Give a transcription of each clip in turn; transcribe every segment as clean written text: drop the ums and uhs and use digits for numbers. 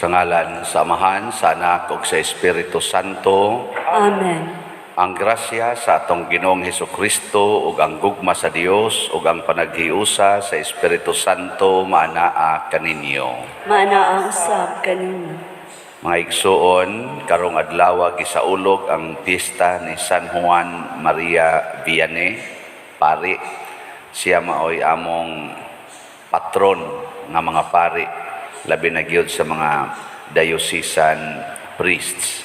Sa ngalan sa Amahan, sa Anak ug sa Espiritu Santo. Amen. Ang grasya sa atong Ginoong Hesukristo ug ang gugma sa Dios ug ang panaghiusa sa Espiritu Santo maanaa kaninyo. Maanaa usab kaninyo. Mga igsuon, karong adlaw gisaulog ang piyesta ni San Juan Maria Vianney, pari. Siya maoy among patron nga mga pari, labi na gyud sa mga diocesan priests.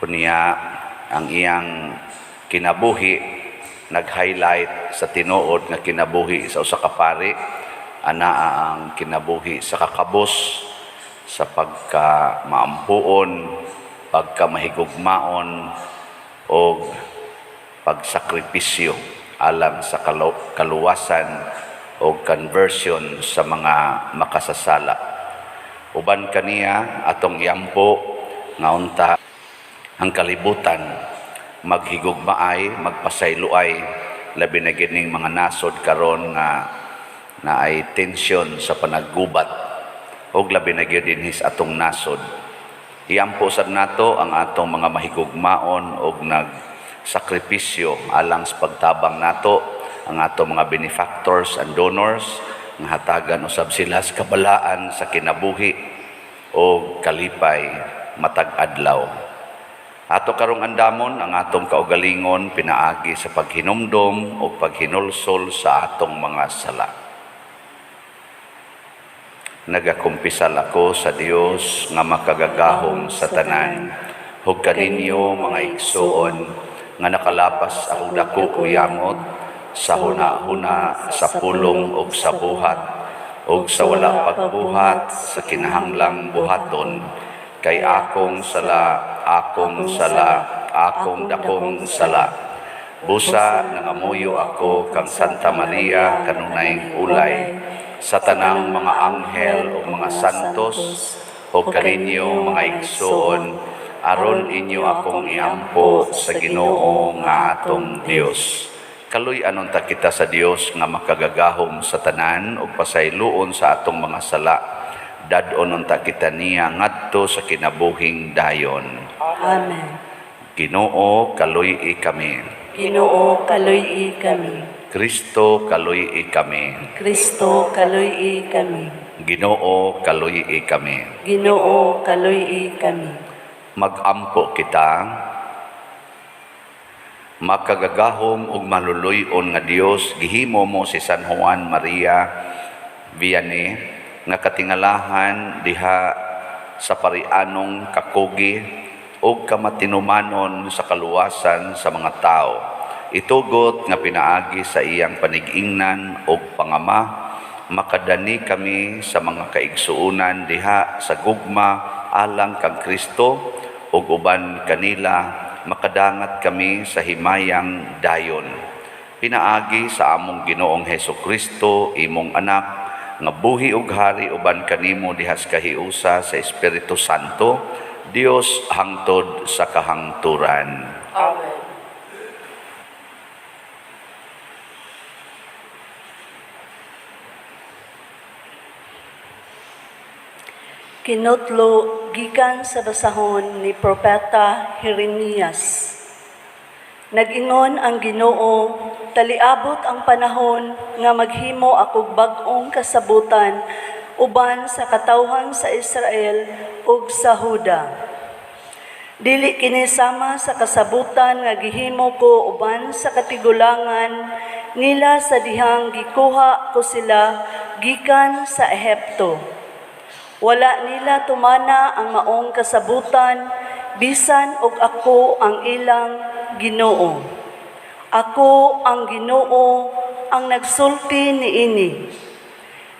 Unya, ang iyang kinabuhi nag-highlight sa tinuod nga kinabuhi sa usa ka pari, anaa ang kinabuhi sa kakabos, sa pagka maampuon, pagka mahigugmaon og pagsakripisyo alang sa kaluwasan o conversion sa mga makasasala. Uban kaniya, atong iampo nga unta ang kalibutan maghigugmaay, magpasayloay, labi na gyud ning mga nasod karon nga naay tensyon sa panaggubat ug labi na gyud dinhi sa atong nasod. Iampo sad nato ang atong mga mahigugmaon og nagsakripisyo alang sa pagtabang nato, ang atong mga benefactors and donors, nga hatagan usab sila sa kabalaan sa kinabuhi o kalipay matag adlaw. Ato karong andamon ang atong kaugalingon pinaagi sa paghinumdom o paghinulsol sa atong mga sala. Nagakumpisal ako sa Dios nga makagagahom sa tanan, ug kaninyo, mga igsuon, nga nakalapas akong dako o yamot sa huna-huna, sa pulong ug sa buhat, ug sa wala pagbuhat sa kinahanglang buhaton, kay akong sala, akong sala, akong dakong sala. Busa nangamuyo ako kang Santa Maria, kanunay ulay, sa tanang mga anghel ug mga santos, ug kaninyo, mga igsuon, aron inyo akong iampo sa Ginoo nga atong Dios. Kaluy-an unta kita sa Dios nga makagagahom sa tanan ug pasayloon sa atong mga sala. Dad-on unta kita niya ngadto sa kinabuhing dayon. Amen. Ginoo, kaluy-i kami. Ginoo, kaluy-i kami. Kristo, kaluy-i kami. Kristo, kaluy-i kami. Ginoo, kaluy-i kami. Ginoo, kaluy-i kami. Magampo kita. Makagagahom ug maluluy-on nga Dios, gihimo mo si San Juan Maria Vianney nga katingalahan diha sa parianong kakugi ug kamatinumanon sa kaluwasan sa mga tao. Itugot nga pinaagi sa iyang panig-ingnan ug pangama, makadani kami sa mga kaigsuonan diha sa gugma alang kang Kristo ug uban kanila makadangat kami sa himayang dayon. Pinaagi sa among Ginoong Heso Kristo, imong anak, nga buhi ug hari uban kanimo diha sa kahiusa sa Espiritu Santo, Dios hangtod sa kahangturan. Amen. Kinutlo gikan sa basahon ni Propeta Jeremias. Nag-ingon ang Ginoo, taliabot ang panahon nga maghimo akog bag-ong kasabutan uban sa katawhan sa Israel ug sa Huda. Dili kini sama sa kasabutan nga gihimo ko uban sa katigulangan nila sa dihang gikuha ko sila gikan sa Ehipto. Wala nila tumana ang maong kasabutan, bisan og ako ang ilang Ginoo. Ako ang Ginoo ang nagsulti niini.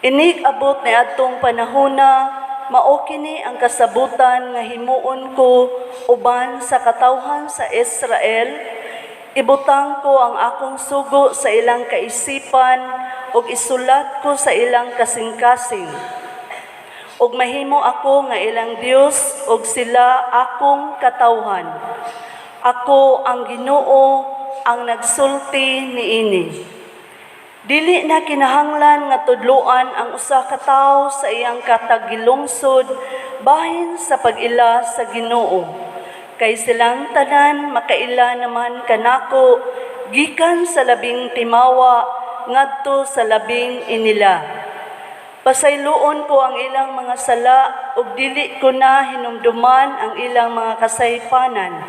Inig abot ni adtong panahona, mao kini ang kasabutan nga himuon ko uban sa katawhan sa Israel. Ibutang ko ang akong sugo sa ilang kaisipan ug isulat ko sa ilang kasing-kasing. Ug mahimo ako nga ilang Dios ug sila akong katawhan. Ako ang Ginoo ang nagsulti niini. Dili na kinahanglan nga tudloan ang usa ka tawo sa iyang katagilungsod bahin sa pag-ila sa Ginoo. Kay silang tanan makaila naman kanako gikan sa labing timawa ngadto sa labing inila. Pasayloon ko ang ilang mga sala ug dili ko na hinumduman ang ilang mga kasaypanan.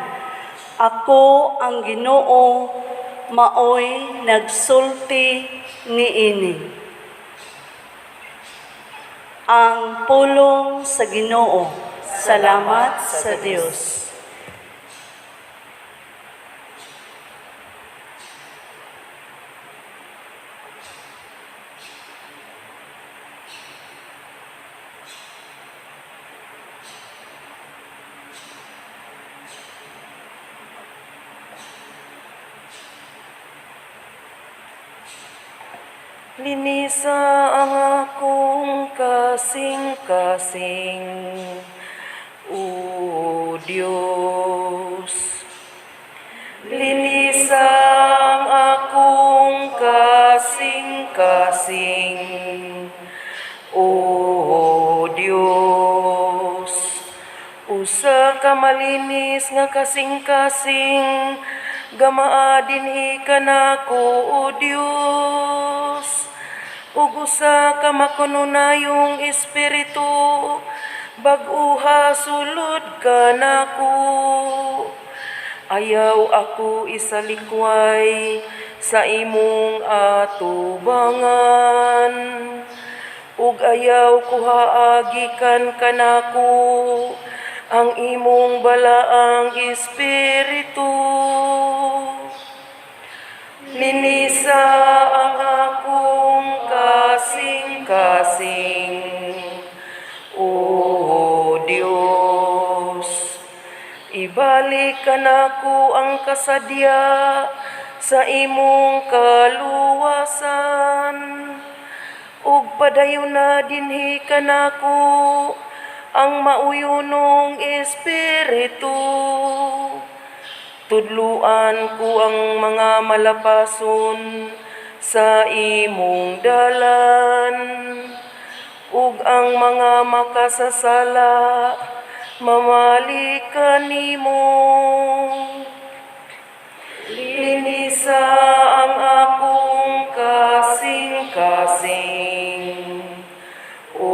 Ako ang Ginoo, maoy nagsulti niini. Ang pulong sa Ginoo. Salamat sa Dios. Linisa ang akong kasing-kasing, O Diyos. Linisa ang akong kasing-kasing, O Diyos. Usa ka malinis nga kasing-kasing, gamaa dinhi kanako, O Dios. Ug usa ka makanunayong espiritu, bag-uha sulod kanako. Ayaw ako isalikway sa imong atubangan, ug ayaw kuhaa gikan kanako ang imong balaang espiritu. Linisa ang akong kasing-kasing, O Dios. Ibalik kanako ang kasadya sa imong kaluwasan, ug padayuna dinhi kanako ang mauyonong espiritu. Tudluan ko ang mga malapason sa imong dalan, ug ang mga makasasala mamalik kanimo. Linisa ang akong kasing-kasing, O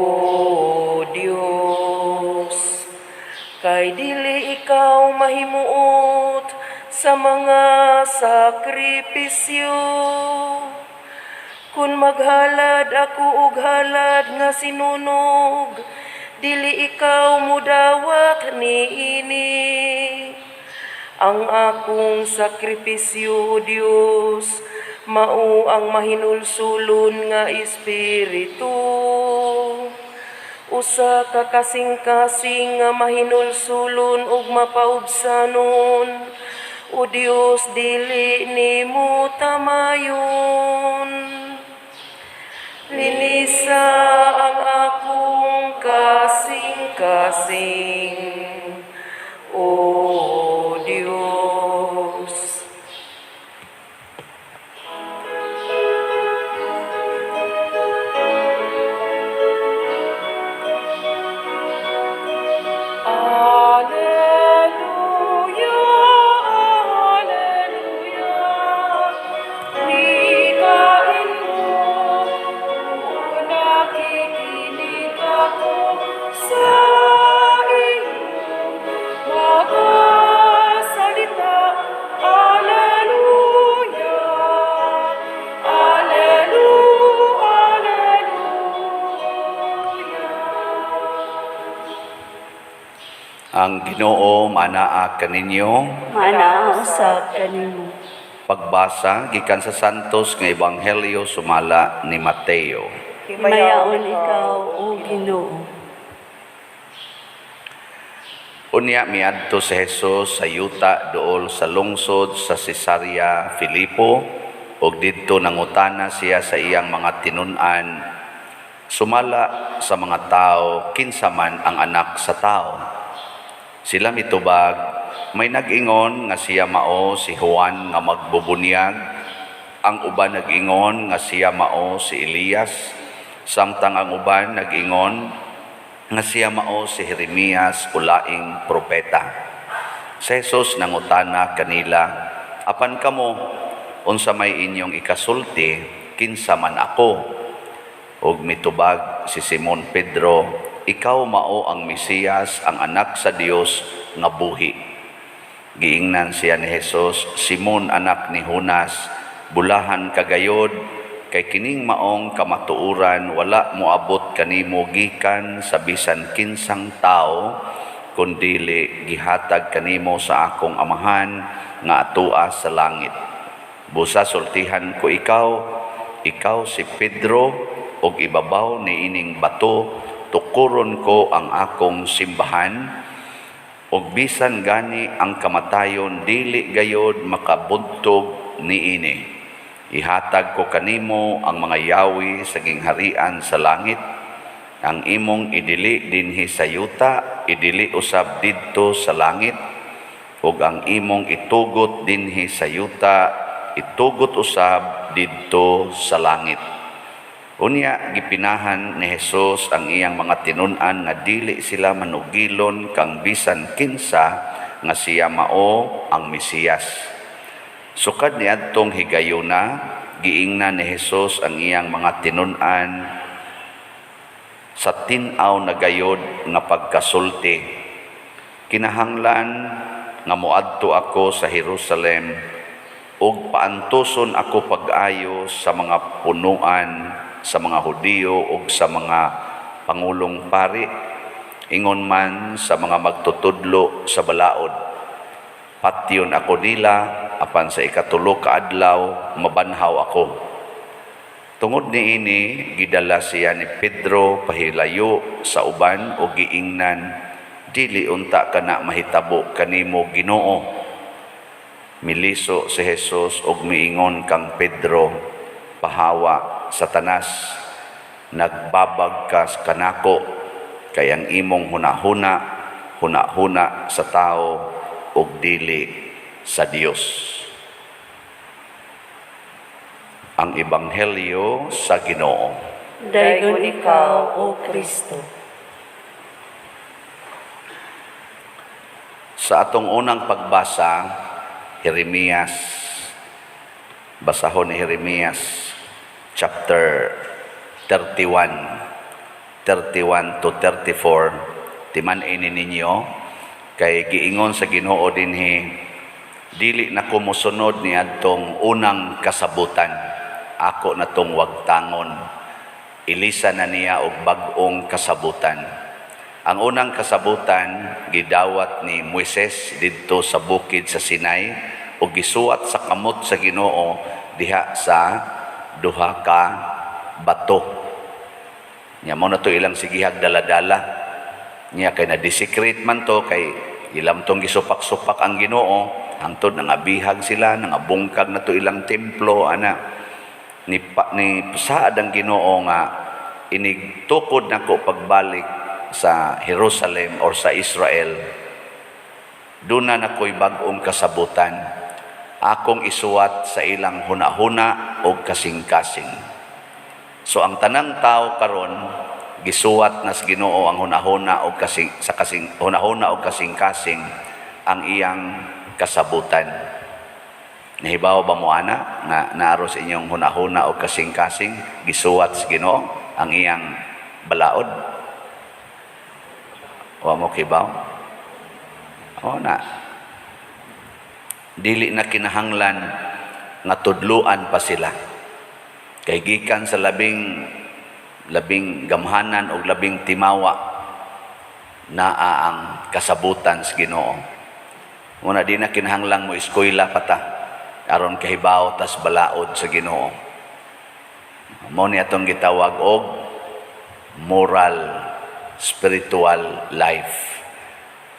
Dios. Kay dili ikaw mahimuot sa mga sakripisyo. Kun maghalad ako og halad nga sinunog, dili ikaw mudawat niini. Ang akong sakripisyo, O Dios, mao ang mahinulsulon nga espiritu. Usa ka kasing-kasing nga mahinulsulon ug mapaubsanon, O Dios, dili nimo tamayon. Linisa ang akong kasing-kasing, O Dios. Alleluia, Alleluia. Wikain mo, nakikinig ako sa iyong mga salita. Alleluia, Alleluia, Alleluia. Ang Ginoo manaa kaninyo. Maanaa usab kanimo. Pagbasa gikan sa Santos nga Ebanghelyo sumala ni Mateo. Himayaon ikaw, O Ginoo. Unya miadto si Jesus sa yuta duol sa lungsod sa Cesarea Filipo ug didto nangutana siya sa iyang mga tinun-an sumala sa mga tao kinsa man ang anak sa tao. Sila mitubag, may nag-ingon nga siya mao si Juan nga magbubunyag, Ang uban nag-ingon nga siya mao si Elias, samtang ang uban nag-ingon nga siya mao si Jeremias o laing propeta. Si Jesus nangutana kanila, "Apan kamo, unsa may inyong ikasulti, kinsa man ako?" Ug mitubag si Simon Pedro, "Ikaw mao ang Mesiyas, ang anak sa Dios nga buhi." Giingnan siya ni Jesus, "Simon, anak ni Jonas, bulahan ka gayod, kay kining maong kamatuoran wala moabot kanimo gikan sa bisan kinsang tawo, kundili gihatag kanimo sa akong Amahan nga atoa sa langit. Busa sultihan ko ikaw, ikaw si Pedro, ug ibabaw niining bato tukuron ko ang akong simbahan, ug bisan gani ang kamatayon dili gayod makabuntog niini. Ihatag ko kanimo ang mga yawi sa gingharian sa langit. Ang imong idili dinhi sa yuta, idili usab didto sa langit, ug ang imong itugot dinhi sa yuta, itugot usab didto sa langit." Unya gipinahan ni Jesus ang iyang mga tinun-an nga dili sila manugilon kang bisan kinsa nga siya mao ang Mesiyas. Sukad niadtong higayuna, giingnan ni Jesus ang iyang mga tinun-an sa tin-aw na gayod nga pagkasulti, "Kinahanglan nga moadto ako sa Jerusalem ug paantuson ako pag-ayo sa mga punuan sa mga Hudiyo ug sa mga pangulong pari, ingon man sa mga magtutudlo sa balaod. Patyon ako nila, apan sa ikatulo ka adlaw mabanhaw ako." Tungod niini, gidala siya ni Pedro pahilayo sa uban ug giingnan, "Dili unta kana mahitabo kanimo, Ginoo." Miliso si Jesus ug miingon kang Pedro, "Pahawa, Satanas, nagbabag ka kanako, kay ang imong hunahuna, hunahuna sa tao ug dili sa Dios." Ang Ebanghelyo sa Ginoo. Daygon ikaw, O Kristo. Sa atong unang pagbasa, Jeremias, basahon ni Jeremias, chapter 31, 31 to 34, timan-i ninyo, kay giingon sa Ginoo dinhi, "Dili na ko mosunod ni adtong unang kasabutan, ako na tong wagtangon." Ilisa na niya og bag-ong kasabutan. Ang unang kasabutan gidawat ni Moises didto sa bukid sa Sinai ug gisuwat sa kamot sa Ginoo diha sa duha ka bato. Nya mo na to ilang sigihag dala-dala. Nya kay na-desecrate man to, kay ilang tong gisupak-supak ang Ginoo hangtod nangabihag sila, nangabungkag na to ilang templo ana. Ni saad ang Ginoo nga inigtukod nako pagbalik sa Jerusalem or sa Israel, duna na ko'y bag-ong kasabutan, akong isuwat sa ilang hunahuna o kasing-kasing. So ang tanang tao karon gisuwat na sa Ginoo ang hunahuna o kasing sa kasing hunahuna o kasing-kasing ang iyang kasabutan. Nahibaw ba mo ana nga naaro sa inyong hunahuna o kasing-kasing gisuwat sa Ginoo ang iyang balaod? Wa mo kibaw? O na. Dili na kinahanglan nga tudluan pa sila. Kay gikan sa labing labing gamhanan o labing timawa, naa ang kasabutan sa Ginoo. Muna di na kinahanglang mo eskwela pa ta aron kahibaw tas balaod sa Ginoo. Mao ni atong gitawag og moral spiritual life.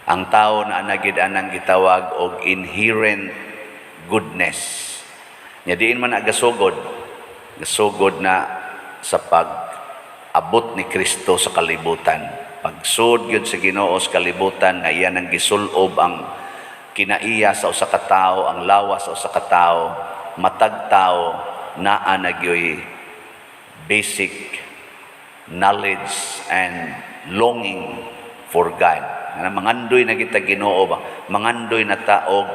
Ang tao na anagid anang gitawag og inherent goodness. Nya diin man agasugod, gasugod na sa pag-abot ni Kristo sa kalibutan. Pagsud gyud sa Ginoo sa kalibutan nga iya nang gisulob ang kinaiya sa usa ka tawo, ang lawas sa usa ka tawo, matag tawo. naa na gyoy basic knowledge and longing for God. Nga mangandoy na kita Ginoo ba? Mangandoy na ta og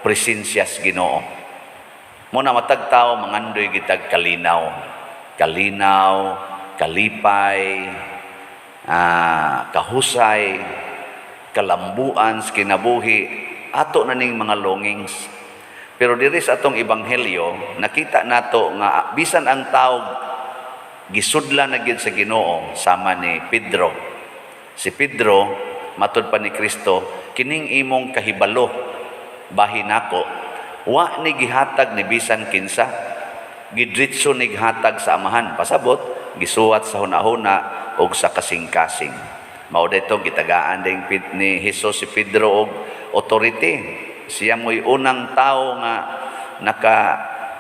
presensya sa Ginoo. Mao na matag tao mangandoy kitag kalinaw. Kalinaw, kalipay, kahusay, kalambuan sa kinabuhi, ato na ning mga longings. Pero diri sa atong ebanghelyo, nakita nato nga bisan ang tao gisudlan na gyud sa Ginoo sama ni Pedro. Si Pedro, matud pa ni Kristo, "Kining imong kahibalo bahin nako, wa ni gihatag ni bisan kinsa, gidritso ni gihatag sa Amahan." Pasabot, gisuwat sa hunahuna og sa kasing-kasing. Mao dito gitagaan din ni Jesus si Pedro og authority. Siya mo'y unang tao nga naka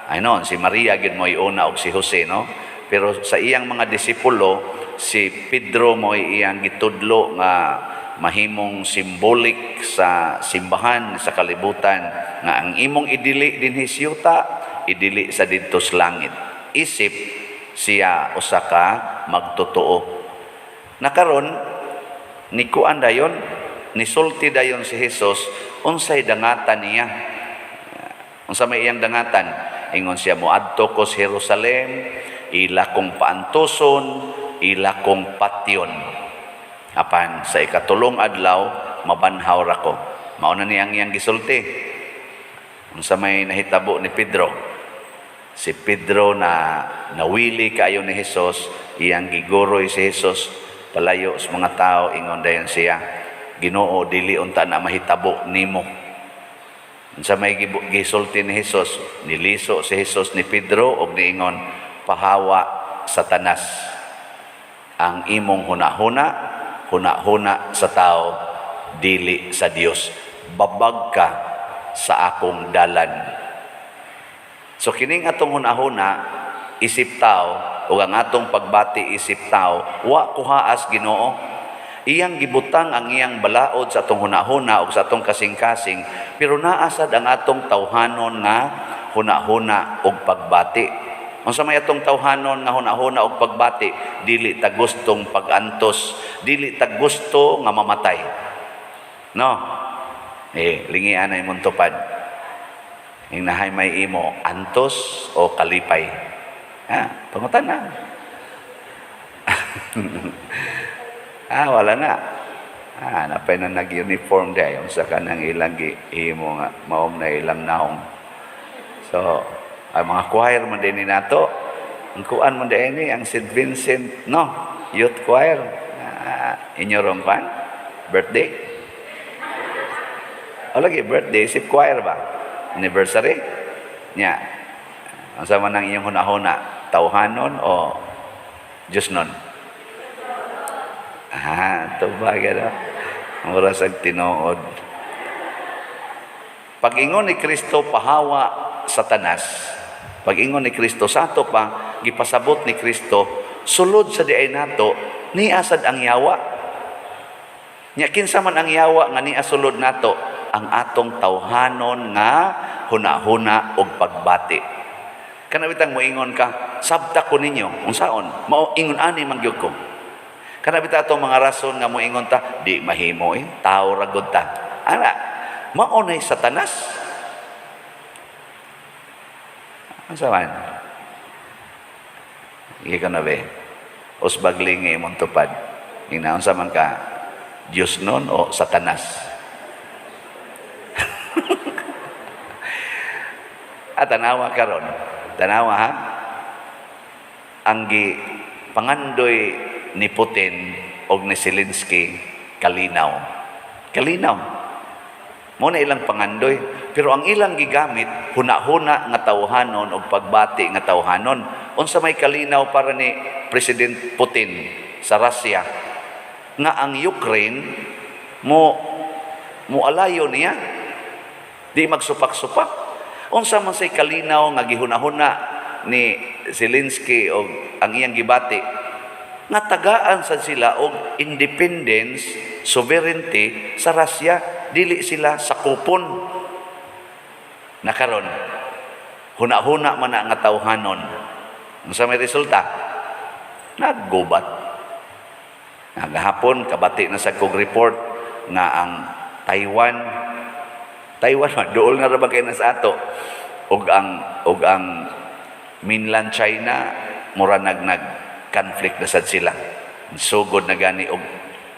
ay no, si Maria gid mo'y una og si Jose, no? Pero sa iyang mga disipulo, si Pedro mo'y iyang gitudlo nga mahimong symbolic sa simbahan sa kalibutan nga ang imong idili dinhi sa yuta, idili sa didto sa langit. Isip siya usa ka magtotoo. Nakaron ni kuan dayon, nisulti dayon si Jesus unsay dangatan niya. Unsa may iyang dangatan? Ingon siya, "Moadto ko sa Jerusalem, ila kong paantuson, ila kong patyon. Apan sa ikatulong adlaw mabanhaw ra ko." Mao na niyang iyang gisulti. Unsa may nahitabo ni Pedro? Si Pedro na nawili kaayo ni Jesus, iyang giguroy si Jesus palayo sa mga tao. Ingon dayon siya, "Ginoo, dili unta na mahitabo nimo." Unsa may gisulti ni Jesus? Niliso si Jesus ni Pedro og niingon, "Pahawa, Satanas. Ang imong hunahuna, hunahuna sa tao, dili sa Dios. Babag ka sa akong dalan." So kining atong hunahuna isip tao ug ang atong pagbati isip tao, wa kuhaas Ginoo. Iyang gibutang ang iyang balaod sa atong hunahuna ug sa atong kasing-kasing, pero naa sad ang atong tawhanon nga hunahuna ug pagbati. Unsa may atong tawhanon nga hunahuna ug pagbati? Dili ta gustong pag-antos, dili ta gusto nga mamatay. No? Eh, lingian na imong tupad. Ingnahay may imo, antos o kalipay? Ha, pangutan na. Wala na. Napay na nag-uniform di unsa ka nang ilang imo nga maom na ilang naong. So, ang mga choir man din ni nato. Ang kuan man din ni ang St. Vincent, no, Youth Choir. Inyo rong kuan? Birthday? O lagi birthday, isip choir ba? Anniversary? Nya. Ang sama ng iyong hunahuna, tawhanon o Diyos nun? Ito ba gano? Mura sa tinuod. Pag-ingon ni Kristo, "Pahawa, Satanas." Pag-ingon ni Kristo, sa ato pa, gipasabot ni Kristo, sulod sa diay nato, nia sad ang yawa. Nya kinsa man ang yawa nga nia sulod nato? Ang atong tawhanon nga hunahuna og pagbati. Kana bitang moingon ka, "Sabta ko ninyo," unsaon? Mao ingon ani man gyud ko. Kana bitaw atong mga rason nga moingon ta, "Di mahimo eh, tao ra gud ta." Ana, mao nay Satanas. Unsa man? Sige ka na be. Usbag lingi imong tupad. Ingna unsa man ka? Diyos nun o Satanas? At tanawa karon. Tanawa ha. Ang gi pangandoy ni Putin og ni Zelensky, kalinaw. Kalinaw. Mao na ilang pangandoy. Pero ang ilang gigamit, huna-huna nga tawhanon og pagbati nga tawhanon. Unsa may kalinaw para ni President Putin sa Russia? Nga ang Ukraine mo mualayo niya. Di magsupak-supak. Unsa man say kalinaw nga gihuna-huna ni Zelensky og ang iyang gibati? Nga tagaan sad sila og independence, sovereignty sa Russia, dili sila sakupon. Nakaron. Huna-huna man na nga tawhanon. Unsa may resulta? Naggubat. Nagahapon kabati na sa kog report nga ang Taiwan, Taiwan man duol na ra ba kay na sa ato, ug ang mainland China mura nag conflict na sad sila. Sugod na gani og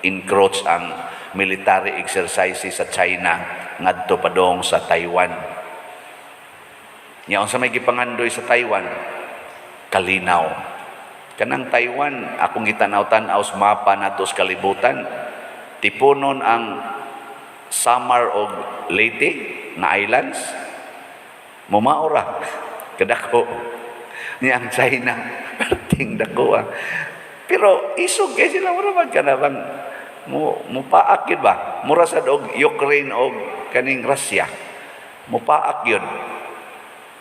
encroach ang military exercises sa China ngadto padong sa Taiwan. Nya unsa may gipangandoy sa Taiwan? Kalinaw. Kanang Taiwan, akong gitanaw-tanaw sa mapa nato sa kalibutan, tipunon ang Samar og Leyte na islands, mumao ra kadako. Niya ang China, perting dako ah. Pero isog kay sila, mura man ka na bang mo mupaak yun ba? Mura sad og Ukraine og kaning Russia. Mupaak yun.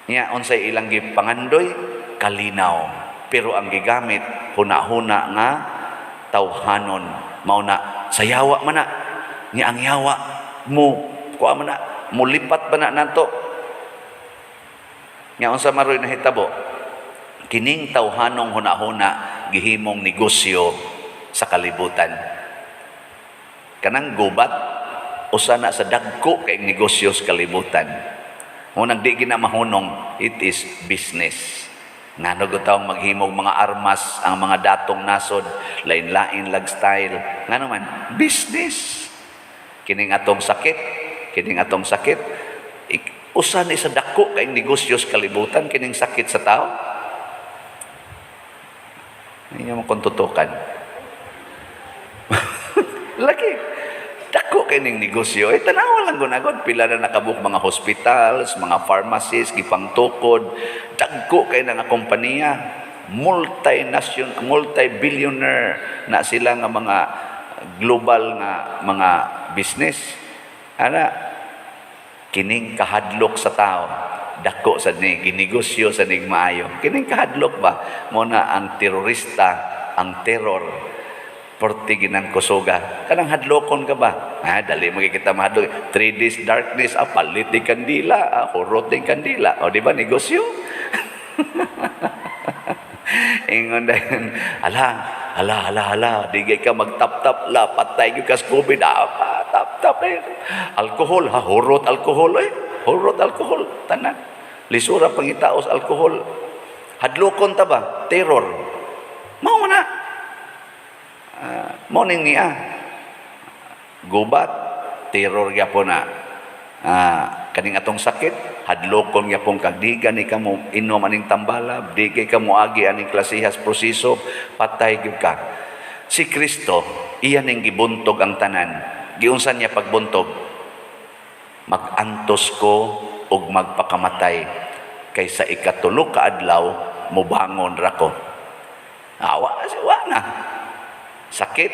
Nya unsay ilang gipangandoy? Kalinaw. Pero ang gigamit, huna-huna nga tawhanon. Mao na sa yawa man na. Nya ang yawa mo kuha man na, mulipat ba na nato. Nya unsa maroy nahitabo? Kining tawhanong huna-huna gihimong negosyo sa kalibutan. Kanang gubat, usa na sa dagko kay negosyo sa kalibutan. Unang di gina mahunong, it is business. Ngano gud tawong maghimog mga armas ang mga datong nasod, lain-lain lag style. Ngano man, business. Kining atong sakit, kining atong sakit, usa ni sa dako kay negosyo sa kalibutan kining sakit sa tao. Hindi mo kung tutukan. Lagi. Dako kay ning negosyo. Eh, tanawa lang gunagod. Pila na nakabuk mga hospitals, mga pharmacies, gipangtukod. Dagko kay na nga kompanya. Multi-nation, multi-billionaire na sila nga mga global nga mga business. Ana, kining kahadlok sa tao, dako sa ni ginegosyo sa ning maayo. Kining kahadlok ba mo na ang terorista, ang terror, porti ginang kusuga. Kanang hadlokon ka ba? Ah, dali mo kita mahadlok. 3 days darkness, ah, palit di kandila, ah, hurot di kandila. O, di ba, negosyo? Ingon dayon, "Ala, ala, ala, ala, di kay ka magtap-tap la, patay gyud ka sa COVID, ah, tap-tap eh." Alkohol, ha, hurot alkohol eh. Hurot alkohol, tanan. Lisura pangitaos alkohol. Hadlokon ta ba? Terror. Mao na. Mao ning niya. Gubat, terror gyapon na. Kaning atong sakit, hadlokon gyapon kag di gani ka mo inom aning tambalab, di kay ka moagi aning klasihas proseso, patay gyud ka. Si Kristo, iya ning gibuntog ang tanan. Giunsa niya pagbuntog? "Mag-antos ko ug magpakamatay kay sa ikatulo ka adlaw mobangon ra ko." Awa, wa na. Sakit?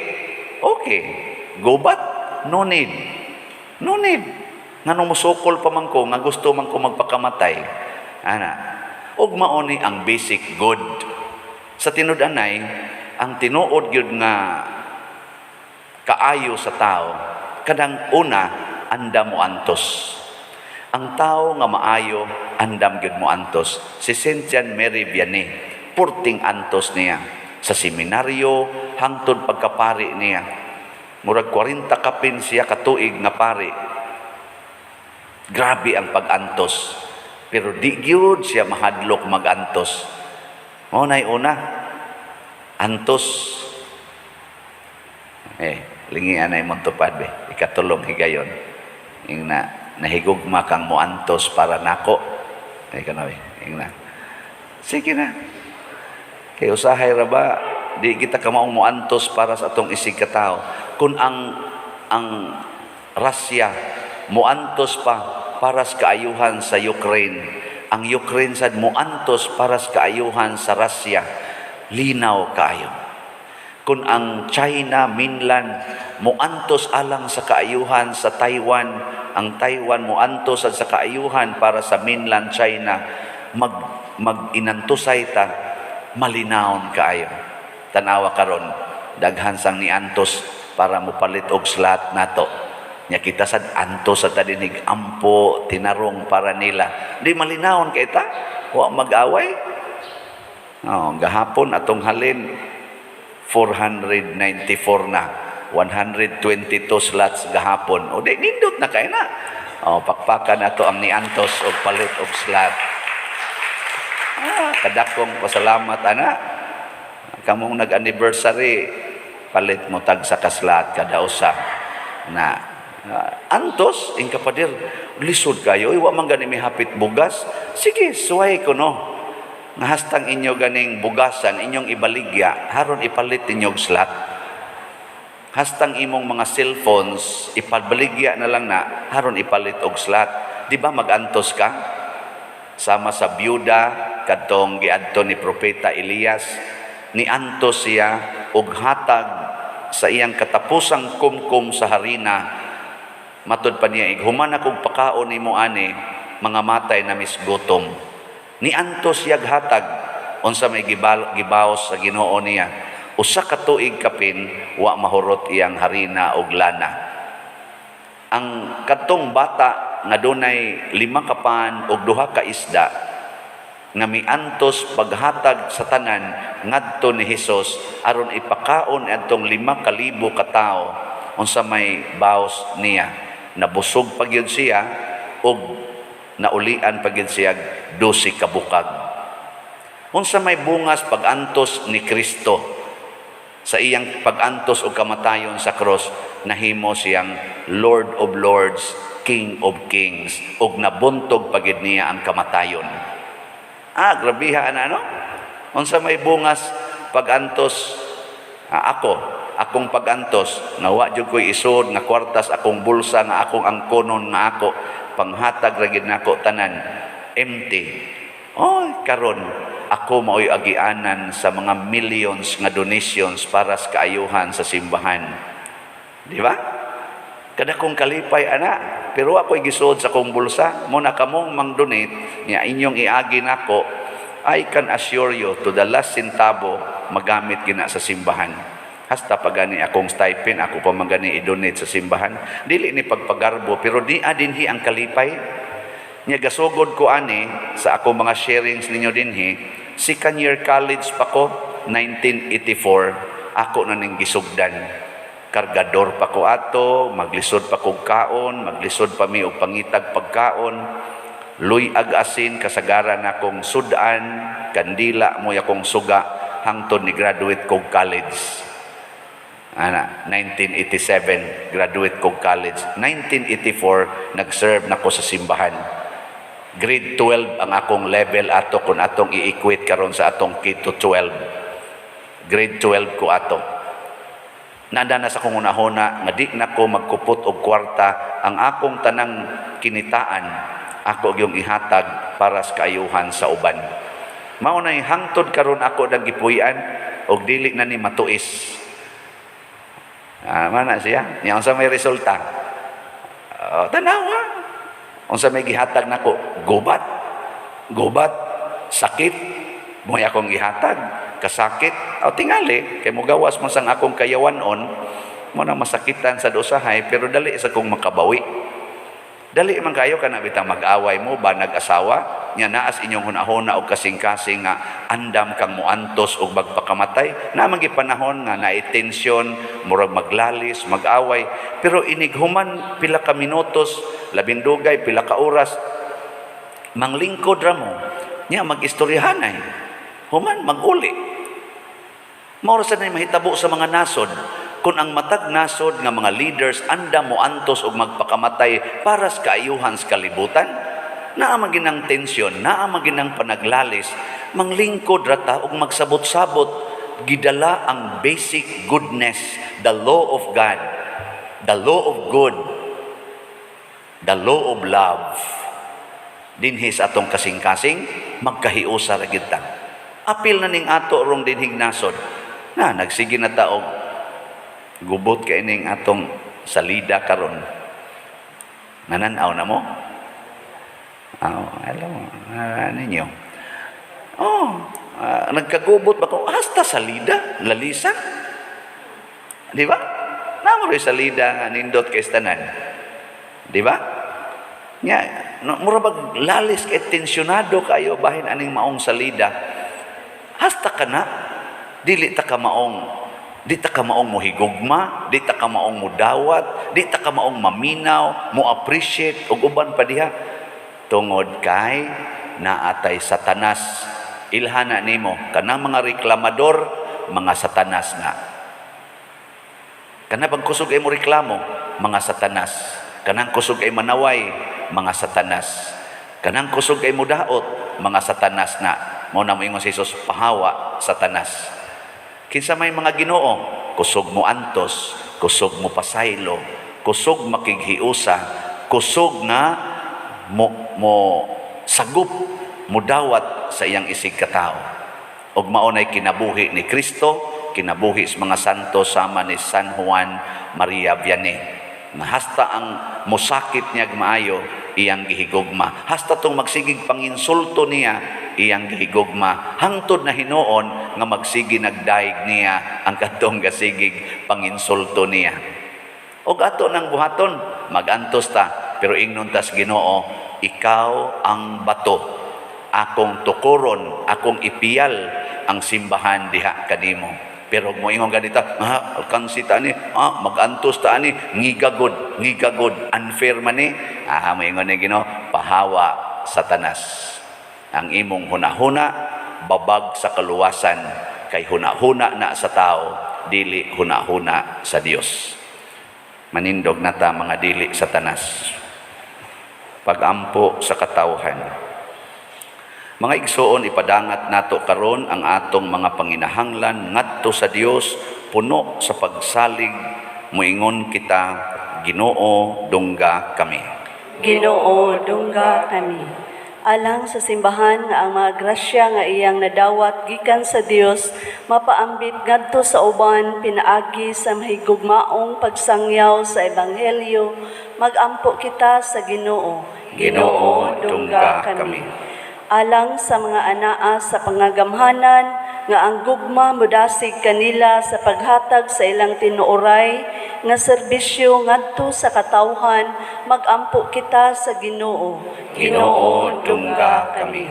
Okay. Gubat? No need. No need. Nganong musukol pa man ko, nga gusto man ko magpakamatay. Ana. Ug mao ni ang basic good. Sa tinud-anay, ang tinuod gyud nga kaayo sa tao, kadang una, andam mo antos. Ang tao nga maayo, andam gyud mo antos. Si Saint John Mary Vianney, purting antos niya sa seminaryo hangtod pagkapari niya. Murag 40 kapin siya katuig nga pari. Grabe ang pag-antos. Pero di gyud siya mahadlok mag-antos. Mao nay una. Antos. Eh, lingian na imong tupad be. Ikatulong higayon. Ingna, "Nahigugma kang moantos para nako." Ay kana be. Ingna. Sige na. Kay usahay ra ba di kita kamaong moantos para sa atong isig katao. Kung ang Russia moantos pa para sa kaayuhan sa Ukraine, ang Ukraine sad moantos para sa kaayuhan sa Russia, linaw kaayo. Kung ang China mainland moantos alang sa kaayuhan sa Taiwan, ang Taiwan moantos sa kaayuhan para sa mainland China, mag inantosay ta, malinawon kaayo. Tanawa karon, daghan sang niantos para mopalit og slot nato. Nya kita sad antos sa ta dinig ampo tinarong para nila. Di malinawon kay ta, wa mag-away. Oh, gahapon atong halin 494 na. 122 slots gahapon. O di nindot na kay na. Oh, pakpakan nato ang niantos og palit og slot. Ah, kadakong pasalamat ana. Kamong nag-anniversary, palit mo tag sa ka-slot kada usa. Na antos ing kapader, lisod kayo, wa man gani mi hapit bugas. Sige, suway ko no. Nga hastang inyo ganing bugasan, inyong ibaligya, haron ipalit ninyong slot. Hastang imong mga cellphones, ipabaligya na lang na, haron ipalit og slot. Di ba magantos ka? Sama sa byuda, kadtong giadto ni Propeta Elias, niantos siya og hatag sa iyang katapusang kumkum sa harina. Matud pa niya, "Human akong pakaon nimo ani, mga matay na misgutom." Niantos siyag hatag. Unsa may gibaos sa Ginoo niya? Usa ka tuig kapin wa mahurot iyang harina og lana. Ang kadtong bata nga dunay 5 ka pan og 2 ka isda nga miantos paghatag sa tanan ngadto ni Hesus aron ipakaon adtong 5,000 ka tawo, unsa may baos niya? Nabusog pa gyud siya og naulian pa gyud siya 12 ka bukag. Unsa may bungas pag-antos ni Kristo sa iyang pag-antos og kamatayon sa cross? Nahimo siyang Lord of Lords, King of Kings, ug nabuntog pa gid niya ang kamatayon. Ah, grabiha ana, no? Unsa may bungas pag-antos, ako akong pag-antos nga wa jud ko'y isod nga kwartas akong bulsa nga akong angkonon nga ako panghatag ra gid nako tanan, empty. Oy, karon ako mao'y agianan sa mga millions nga donations para sa kaayuhan sa simbahan. Di ba? Kada kong kalipay ana, pero ako'y gisuod sa akong bulsa, mo na kamong mang-donate, niya inyong iagi nako, I can assure you to the last centavo magamit gina sa simbahan. Hasta pa gani akong stipend, ako pa man gani i-donate sa simbahan. Dili ni pagpagarbo, pero di dinhi ang kalipay. Nya gasugod ko ani sa akong mga sharings ninyo dinhi, second year college pa ko, 1984, ako na ning gisugdan. Kargador pa ko ato, maglisod pa kog kaon, maglisod pa mi og pangitag pagkaon. Luyag asin kasagaran akong sudan, kandila mo akong suga hangtod ni graduate kog college. Ana, 1987 graduate kog college. 1984 nag-serve na ko sa simbahan. Grade 12 ang akong level ato kung atong i-equate karon sa atong K to 12. Grade 12 ko ato. Nanda na sa akong hunahuna nga di na ko magkupot og kwarta, ang akong tanang kinitaan ako yung ihatag para sa kaayuhan sa uban. Mao nay hangtod karon ako nang gipuy-an og dili na ni matuis. Ah, mana siya? Nya unsa may resulta? Tanawa. Unsa may gihatag nako? Gubat. Gubat, sakit, mo'y akong gihatag, kasakit. O tingali, kay mugawas man sang akong kayawanon, mo na masakitan sa usahay, pero dali sa kong makabawi. Dali man kayo kana bitang mag-away mo ba nag-asawa nya naas inyong hunahuna og kasing-kasing nga andam kang muantos og magpakamatay na man panahon nga naay tensyon, murag maglalis, mag-away, pero inighuman pila ka minutos, labing dugay pila ka oras, manglingkod ra mo nya mag-istoryahanay, human mag-uli. Mao ra sa mahitabo sa mga nasod. Kung ang matag nasod nga mga leaders anda mo antos og magpakamatay para sa kaayuhan sa kalibutan, naa man ginang tensyon, naa man ginang panaglalis, manglingkod ra ta og magsabot-sabot, gidala ang basic goodness, the law of God, the law of good, the law of love. Dinhi sa atong kasing-kasing, magkahiusa ra gyud ta. Apil na ning ato rong dinhig nasod. Na nagsige na ta og gubot kay ning atong salida karon. Nananaw na mo? Oh, alam mo, ninyo. Oh, nagkagubot ba ko? Hasta salida, lalisan. Di ba? Namo rin salida nga nindot kay tanan. Di ba? Nya, no, mura bag lalis kay tensyonado kayo bahin aning maong salida. Hasta ka na dili ta ka maong, di ta ka maong mohigugma, di ta ka maong mudawat, di ta ka maong maminaw, mo appreciate ug uban pa diha tungod kay naatay Satanas. Ilhana nimo kanang mga reklamador, mga Satanas na. Kana bang kusog ay mo reklamo, mga Satanas. Kanang kusog ay manaway, mga Satanas. Kanang kusog ay mudaot, mga Satanas na. Mao na moingon si Jesus, "Pahawa, Satanas." Kinsa may mga Ginoo, kusog mo antos, kusog mo pasaylo, kusog makighiusa, kusog nga mo sagup, mo dawat sa iyang isig katao. Ug mao nay kinabuhi ni Kristo, kinabuhi sa mga santo sama ni San Juan Maria Vianney. Na hasta ang musakit niya maayo, iyang gihigugma. Hasta tong magsigig panginsulto niya, iyang gihigugma. Hangtod na hinuon nga magsigi nagdaig niya ang katong gasigig panginsulto niya. Og ato nang buhaton, magantos ta, pero ingnon tas Ginoo, "Ikaw ang bato, akong tukuron, akong ipiyal ang simbahan diha kanimo." Pero mo ingon ganita, "Ah, alkansi ta ni, ah, magantos ta ani, ngigagod, ngigagod, unfair man ni." Ah, moingon ni Ginoo, "Pahawa, Satanas." Ang imong hunahuna babag sa kaluwasan kay hunahuna na sa tao, dili hunahuna sa Dios. Manindog na ta, mga dili Satanas. Pagampo sa katawhan. Mga igsoon, ipadangat nato karon ang atong mga panginahanglan ngadto sa Dios puno sa pagsalig. Moingon kita, Ginoo, dungga kami. Ginoo, dungga kami. Alang sa simbahan nga ang mga grasya nga iyang nadawat gikan sa Dios mapaambit ngadto sa uban pinaagi sa mahigugmaong pagsangyaw sa ebanghelyo, magampo kita sa Ginoo. Ginoo, dungga kami. Alang sa mga anaa sa pangagamhanan nga ang gugma modasig kanila sa paghatag sa ilang tinuoray nga serbisyo ngadto sa katawhan, magampo kita sa Ginoo. Ginoo, dungga kami.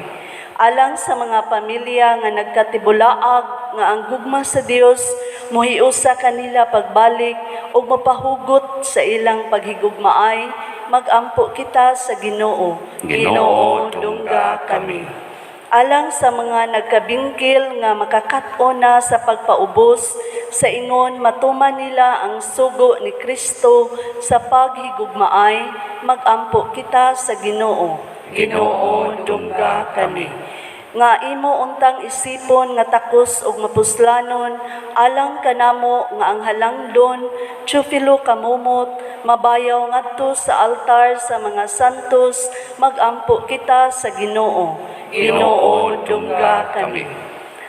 Alang sa mga pamilya nga nagkatibulaag nga ang gugma sa Dios mohiusa kanila pagbalik ug mapahugot sa ilang paghigugmaay, magampo kita sa Ginoo. Ginoo, dungga kami. Alang sa mga nagkabingkil nga makakat-on na sa pagpaubos sa ingon matuman nila ang sugo ni Kristo sa paghigugmaay, magampo kita sa Ginoo. Ginoo, dungga kami. Nga imo untang isipon nga takos ug mapuslanon alang kanamo nga ang halangdon Teofilo Camomot mabayaw ngadto sa altar sa mga santos, magampo kita sa Ginoo. Ginoo, dungga kami.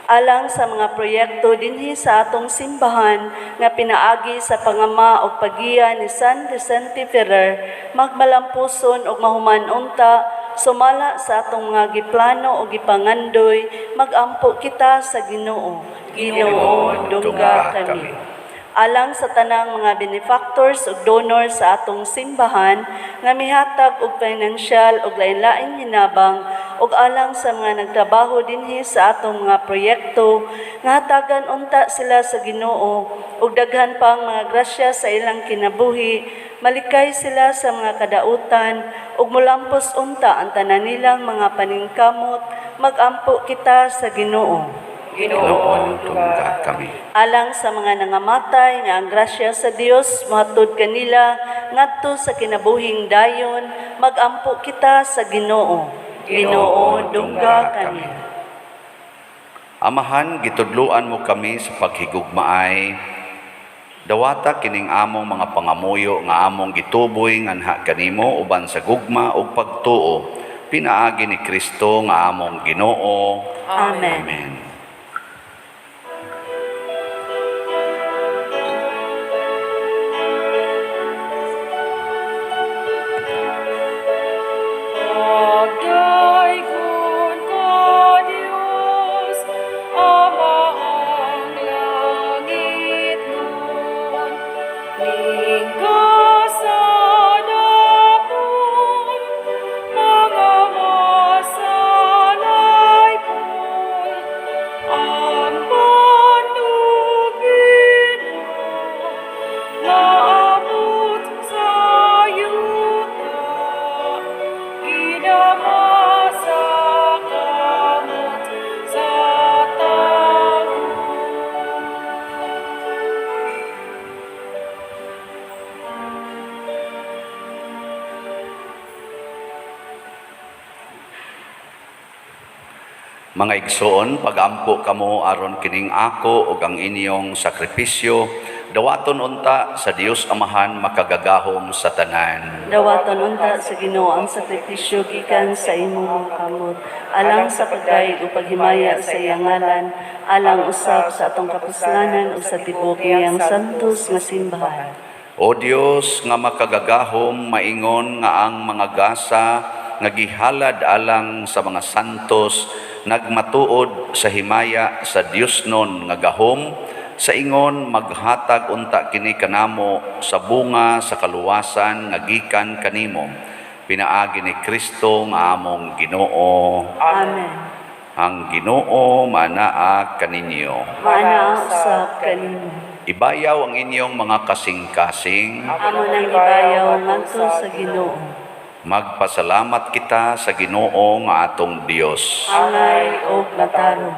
Alang sa mga proyekto dinhi sa atong simbahan nga pinaagi sa pangama ug paggiya ni San Vicente Ferrer magmalampuson ug mahuman unta sumala sa atong mga giplano o gipangandoy, magampo kita sa Ginoo. Ginoo, dungga kami. Alang sa tanang mga benefactors ug donors sa atong simbahan nga mihatag og financial ug lain-laing hinabang ug alang sa mga nagtrabaho dinhi sa atong mga proyekto nga hatagan unta sila sa Ginoo ug daghan pang mga grasya sa ilang kinabuhi, malikay sila sa mga kadautan ug mulampos unta ang tanan nilang mga paningkamot, magampo kita sa Ginoo. Ginoo, dungga kami. Alang sa mga nangamatay nga ang grasya sa Dios mohatod kanila ngadto sa kinabuhing dayon, magampo kita sa Ginoo. Ginoo, dungga kami. Amahan, gitudluan mo kami sa paghigugmaay. Dawata kining among mga pangamuyo nga among gituboy nganha kanimo uban sa gugma ug pagtuo pinaagi ni Kristo nga among Ginoo. Amen. Amen. Pagdaygon ka, Diyos, Ama ang langitnon, lingga sa dapuan, Mga igsoon, pagampo kamo aron kining ako ug ang inyong sakripisyo dawaton unta sa Dios Amahan makagagahom sa tanan. Dawaton unta sa Ginoo ang sakripisyo gikan sa imong mga kamot, alang sa pagdayeg ug paghimaya sa iyang ngalan, alang usab sa atong kapuslanan ug sa tibuok niyang santos nga simbahan. O Dios nga makagagahom, maingon nga ang mga gasa nga gihalad alang sa mga santos nagmatuod sa himaya sa Diosnon nga gahom, sa ingon maghatag unta kini kanamo sa bunga sa kaluwasan nga gikan kanimo pinaagi ni Kristo nga among Ginoo. Amen. Ang Ginoo manaa kaninyo. Maanaa usab kanimo. Ibayaw ang inyong mga kasing-kasing. Amo nang ibayaw ngadto sa Ginoo. Magpasalamat kita sa Ginoo nga atong Dios. Angay og matarong.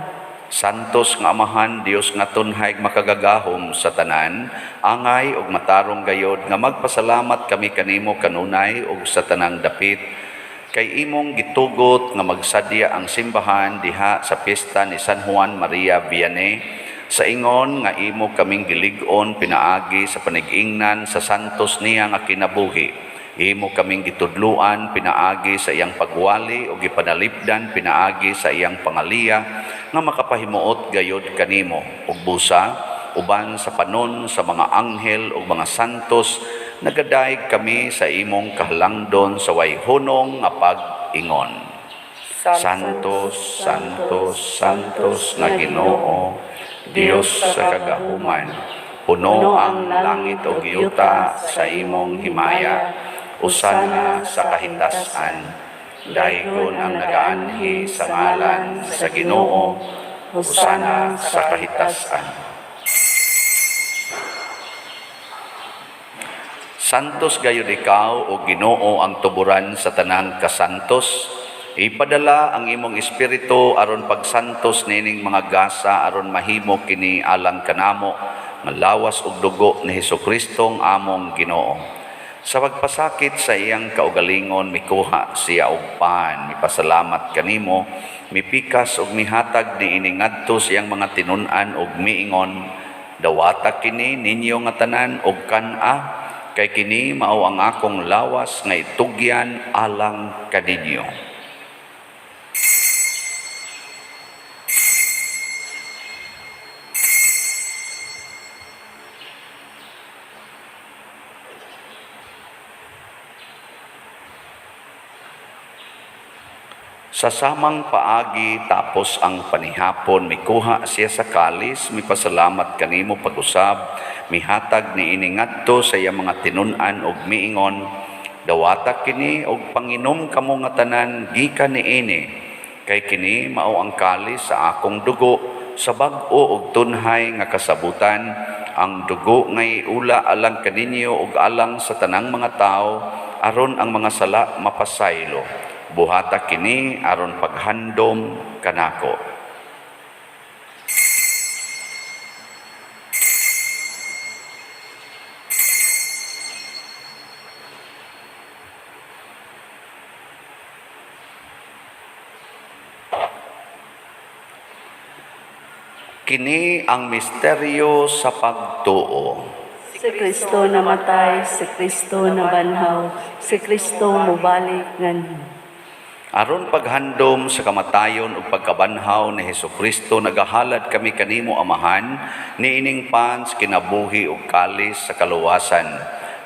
Santos nga Amahan, Dios nga tunhay makagagahom sa tanan, angay ug matarong gayod nga magpasalamat kami kanimo kanunay ug sa tanang dapit, kay imong gitugot nga magsadya ang simbahan diha sa piyesta ni San Juan Maria Vianney, sa ingon nga imo kaming gilig-on pinaagi sa panig-ingnan sa santos niya nga kinabuhi. Imo kaming gitudluan pinaagi sa iyang pagwali o gipanalipdan pinaagi sa iyang pangaliya nga makapahimuot gayod kanimo ug busa uban sa panon sa mga anghel ug mga santos nagadayeg kami sa imong kahalangdon sa way hunong nga pag-ingon. Santos, Santos, Santos nga Ginoo, Dios sa kagahuman, puno ang langit ug yuta sa imong himaya. Hosana sa kahitasan. Daygon ang nagaanhi sa ngalan sa Ginoo. Hosana sa kahitasan. Santos gayud ikaw o Ginoo, ang tuburan sa tanang kasantos. Ipadala ang imong espiritu aron pagsantos nining mga gasa aron mahimo kini alang kanamo nga lawas ug dugo ni Hesukristo ang among Ginoo. Sa pagpasakit sa iyang kaugalingon, mikuha siya og pan, mipasalamat kanimo, mipikas ug mihatag niini ngadto sa iyang mga tinun-an ug miingon, "Dawata kini ninyo nga tanan ug kan-a, kay kini mao ang akong lawas nga itugyan alang kaninyo." Sa samang paagi, tapos ang panihapon, mikuha siya sa kalis, mipasalamat kanimo pag-usab, mihatag niini ngadto sa iyang mga tinun-an ug miingon, "Dawata kini ug panginom kamo nga tanan gikan niini, kay kini mao ang kalis sa akong dugo sa bag-o ug tunhay nga kasabutan, ang dugo nga iula alang kaninyo ug alang sa tanang mga tawo aron ang mga sala mapasaylo. Buhata kini aron paghandom kanako." Kini ang misteryo sa pagtuo. Si Kristo namatay, si Kristo nabanhaw, si Kristo mubalik nganhi. Aron paghandom sa kamatayon ug pagkabanhaw ni Hesukristo, nagahalad kami kanimo, Amahan, niining pan sa kinabuhi ug kalis sa kaluwasan.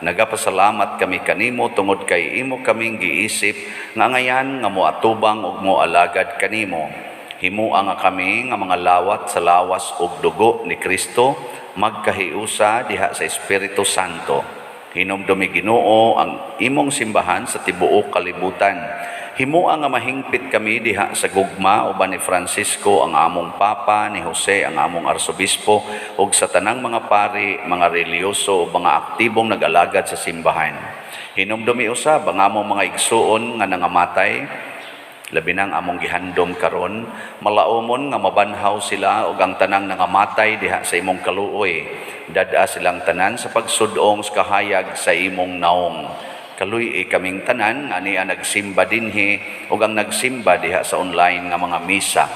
Nagapasalamat kami kanimo tungod kay imo kaming giisip nga angayan nga moatubang ug moalagad kanimo. Himua nga kami nga mga lawat sa lawas ug dugo ni Kristo magkahiusa diha sa Espiritu Santo. Hinumdumi, Ginoo, ang imong simbahan sa tibuok kalibutan. Himua nga mahingpit kami diha sa gugma uban ni Francisco ang among Papa, ni Jose ang among Arsobispo, ug sa tanang mga pari, mga relihiyoso ug mga aktibong nag-alagad sa simbahan. Hinumdumi usab ang among mga igsuon nga nangamatay, labi nang among gihandom karon, malaumon nga mabanhaw sila ug ang tanang nangamatay diha sa imong kaluoy. Dad-a silang tanan sa pagsudong sa kahayag sa imong naong. Kaluy-i kaming tanan nga ania nagsimba dinhi ug ang nagsimba diha sa online nga mga misa.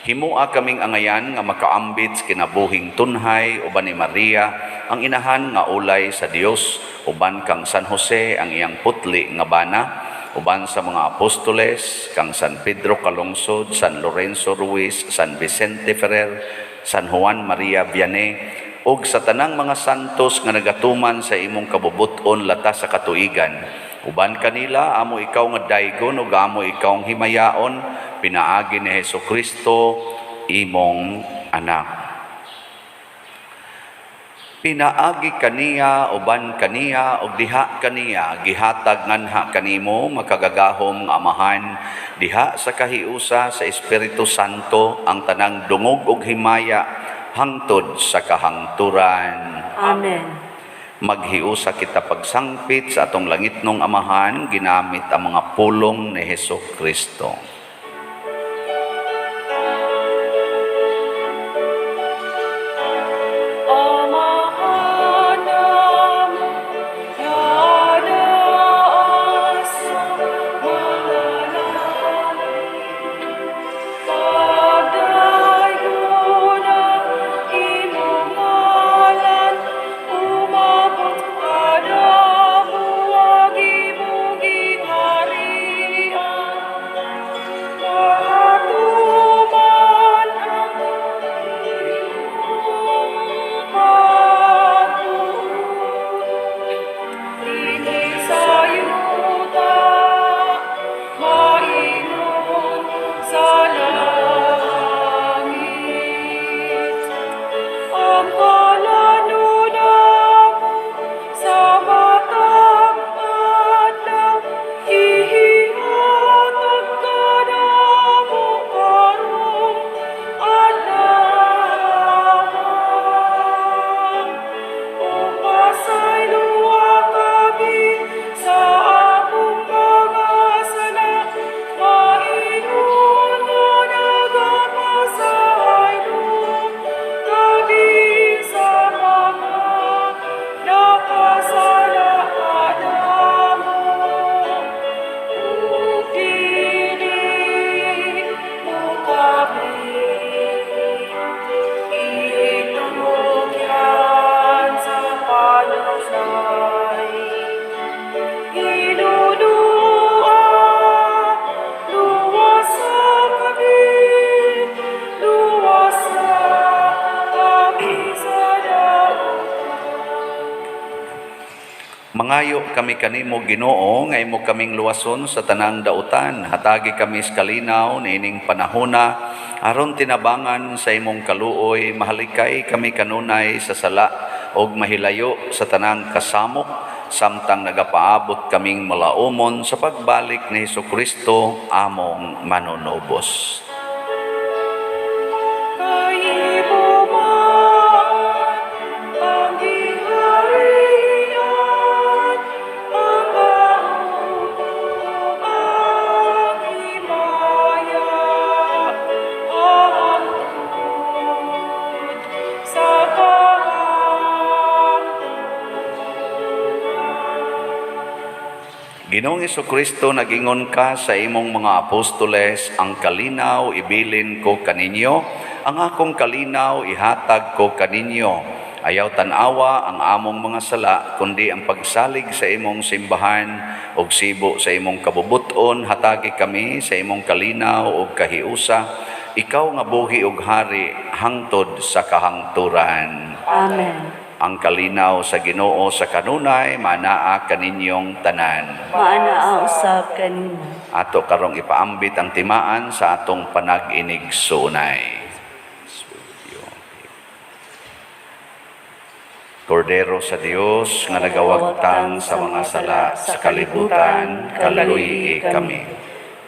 Himua kaming angayan nga makaambit sa kinabuhing tunhay uban ni Maria, ang inahan nga ulay sa Dios, uban kang San Jose ang iyang putli nga bana, uban sa mga apostoles, kang San Pedro Calungsod, San Lorenzo Ruiz, San Vicente Ferrer, San Juan Maria Vianney, ug sa tanang mga santos nga nagatuman sa imong kabubut-on latas sa katuigan. Uban kanila, amo ikaw nga daygon ug amo ikaw ang himayaon, pinaagi ni Hesus Kristo, imong anak. Pinaagi kaniya, uban kaniya, ug diha kaniya, gihatag nganha kanimo makagagahom nga Amahan, diha sa kahiusa sa Espiritu Santo ang tanang dungog ug himaya hangtod sa kahangturan. Amen. Maghiusa kita pagsangpit sa atong langitnong Amahan ginamit ang mga pulong ni Hesus Kristo. Amahan namo nga naa sa mga langit, Pagdaygona ang imong ngalan, umabot kanamo ang imong gingharian. Matuman ang imong pagbuot dinhi sa yuta, maingon sa langit. Ang kalanon namo sa matag adlaw, ihatag kanamo karong adlaw. Ug pasayloa kami sa among mga sala, maingon nga nagapasaylo kami sa mga nakasala kanamo. Ug dili mo kami itugyan sa panusay. Hinunua, luwasa kami, luwasa kami sa dautan. Mangayo kami kanimo, Ginoo, nga imo kaming luwason sa tanang dautan. Hatagi kami sa kalinaw niining panahona aron tinabangan sa imong kaluoy mahalikay kami kanunay sa sala og mahilayo sa tanang kasamok samtang nagapaabot kaming malaumon sa pagbalik ni Hesukristo among manunubos. Kay imo man ang gingharian, ang gahom, ug ang himaya, hangtod sa kahangturan. Ginoong Kristo, nagingon ka sa imong mga apostoles, "Ang kalinaw ibilin ko kaninyo, ang akong kalinaw ihatag ko kaninyo." Ayaw tan-awa ang among mga sala, kundi ang pagsalig sa imong simbahan ug sibo sa imong kabubuton, hatagi kami sa imong kalinaw ug kahiusa. Ikaw nga buhi ug hari hangtod sa kahangturan. Amen. Ang kalinaw sa Ginoo sa kanunay manaa kaninyong tanan. Maanaa usab kanimo. Ato karong ipaambit ang timaan sa atong panag-inigsuonay. Kordero sa Dios nga nagawagtang sa mga sala sa kalibutan, kaluy-i kami.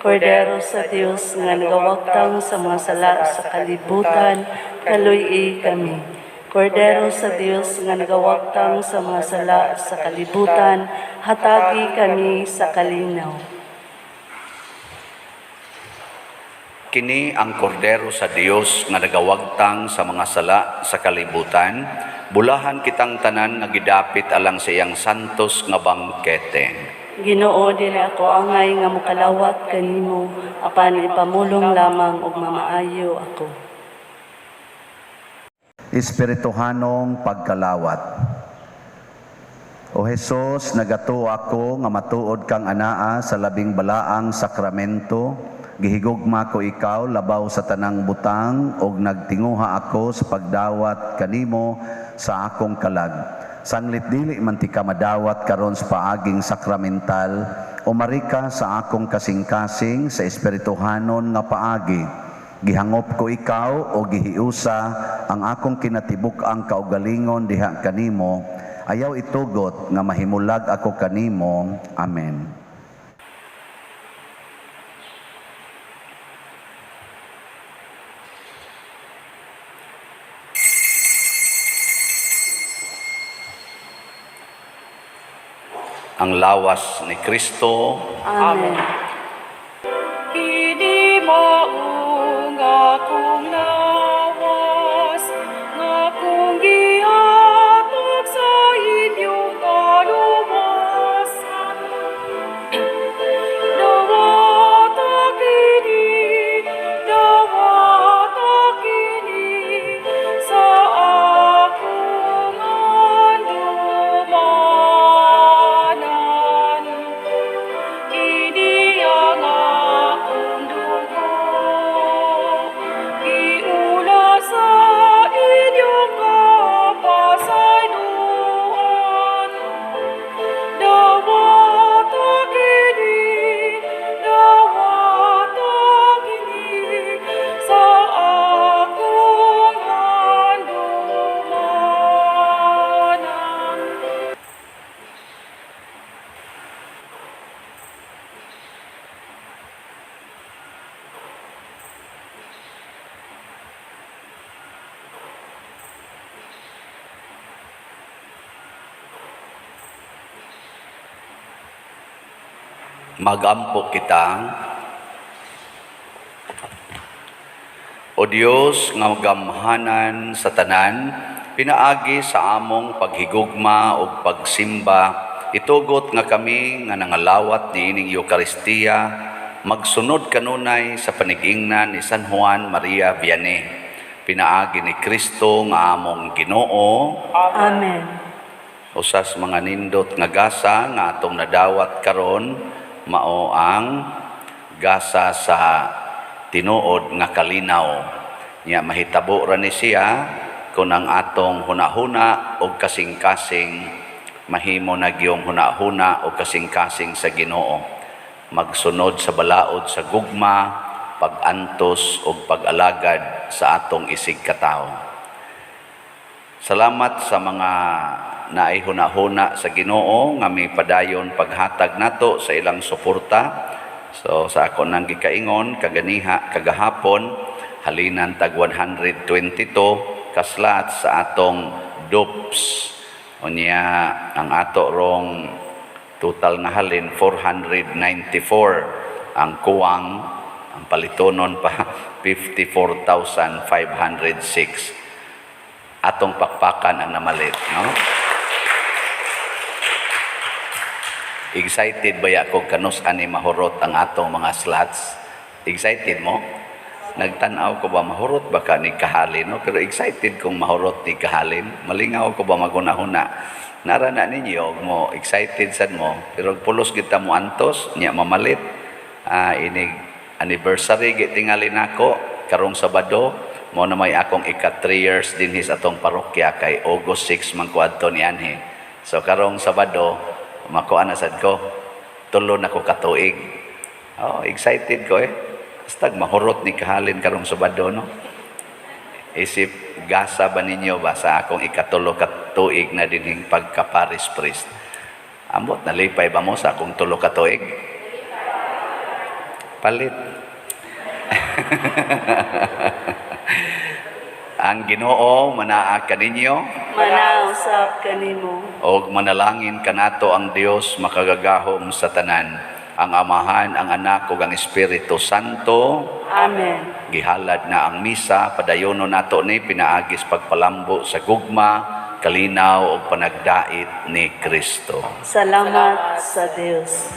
Kordero sa Dios nga nagawagtang sa mga sala sa kalibutan, kaluy-i kami. Kordero sa Dios nga nagawagtang sa mga sala sa kalibutan, hatagi kami sa kalinaw. Kini ang kordero sa Dios nga nagawagtang sa mga sala sa kalibutan, bulahan kitang tanan nga gidapit alang sa iyang santos nga bangkete. Ginoo, dili ako angay nga mokalawat kanimo, apan ipamulong lamang ug mamaayo ako. Espirituhanong pagkalawat. O Hesus, nagatuo ako nga matuod kang anaa sa labing balaang sakramento. Gihigugma ko ikaw labaw sa tanang butang ug nagtinguha ako sa pagdawat kanimo sa akong kalag. Sanglit dili man tika madawat karon sa paaging sakramental, umari ka sa akong kasing-kasing sa espirituhanon nga paagi. Gihangop ko ikaw o gihiusa ang akong kinatibuk-ang kaugalingon diha kanimo. Ayaw itugot nga mahimulag ako kanimo. Amen. Ang lawas ni Kristo. Amen. Kini mao nga akong lawas, nga akong gihatag sa inyong kaluwasan. Dawata kini, dawata kini, sa akong handumanan. Kini ang akong dugo, giula sa inyong kapasayloan. Dawata kini, dawata kini, sa akong handumanan. Magampo kita. O Dios nga gamhanan sa tanan, pinaagi sa among paghigugma ug pagsimba, itugot nga kami nga nangalawat niining Eukaristiya magsunod kanunay sa panigingnan ni San Juan Maria Vianney. Pinaagi ni Kristo nga among Ginoo. Amen. Usas mga nindot nga gasa nga atong nadawat karon mao ang gasa sa tinuod nga kalinaw. Nya mahitabo ra ni siya kung ang atong hunahuna og kasing-kasing mahimo na giyong hunahuna og kasing-kasing sa Ginoo. Magsunod sa balaod sa gugma, pag-antos og pag-alagad sa atong isig katawo. Salamat sa mga naihunahuna sa Ginoo nga may padayon paghatag nato sa ilang suporta. So sa ako nang gikaingon kaganiha kagahapon halinan tag 122 kaslat sa atong dupes. Unya ang ato rong total nga halin 494, ang kuwang ang palitonon pa 54,506. Atong pakpakan ang namalit, no? Excited ba ya ko kanus ani mahurot ang atong mga slots? Excited mo? Nagtan-aw ko ba mahurot ba ka ni kahalin, no? Pero excited kong mahurot ni kahalin. Malingaw ko ba magunahuna? Nara na ninyo mo excited sad mo, pero pulos kita mo antos nya mamalit. Inig anniversary gitingali nako karong Sabado, mo na may akong ika 3 years dinhi sa atong parokya kay August 6 man ko adto ni anhi. So karong Sabado makuha na sad ko, tulo na ko katuig. Oh, excited ko. Basta mahurot ni kahalin karong Sabado, no? Isip gasa ba ninyo ba sa akong ikatulo katuig na dinhing pagka-parish priest? Ambot nalipay ba mo sa akong tulo katuig? Palit. Ang Ginoo manaa kaninyo, Manausap kanimo. Og manalangin kanato ang Dios makagagahom sa tanan, ang Amahan, ang Anak ug ang Espiritu Santo. Amen. Gihalad na ang misa, padayono nato ni pinaagis pagpalambo sa gugma, Kalinaw ug panagdait ni Kristo. Salamat sa Dios.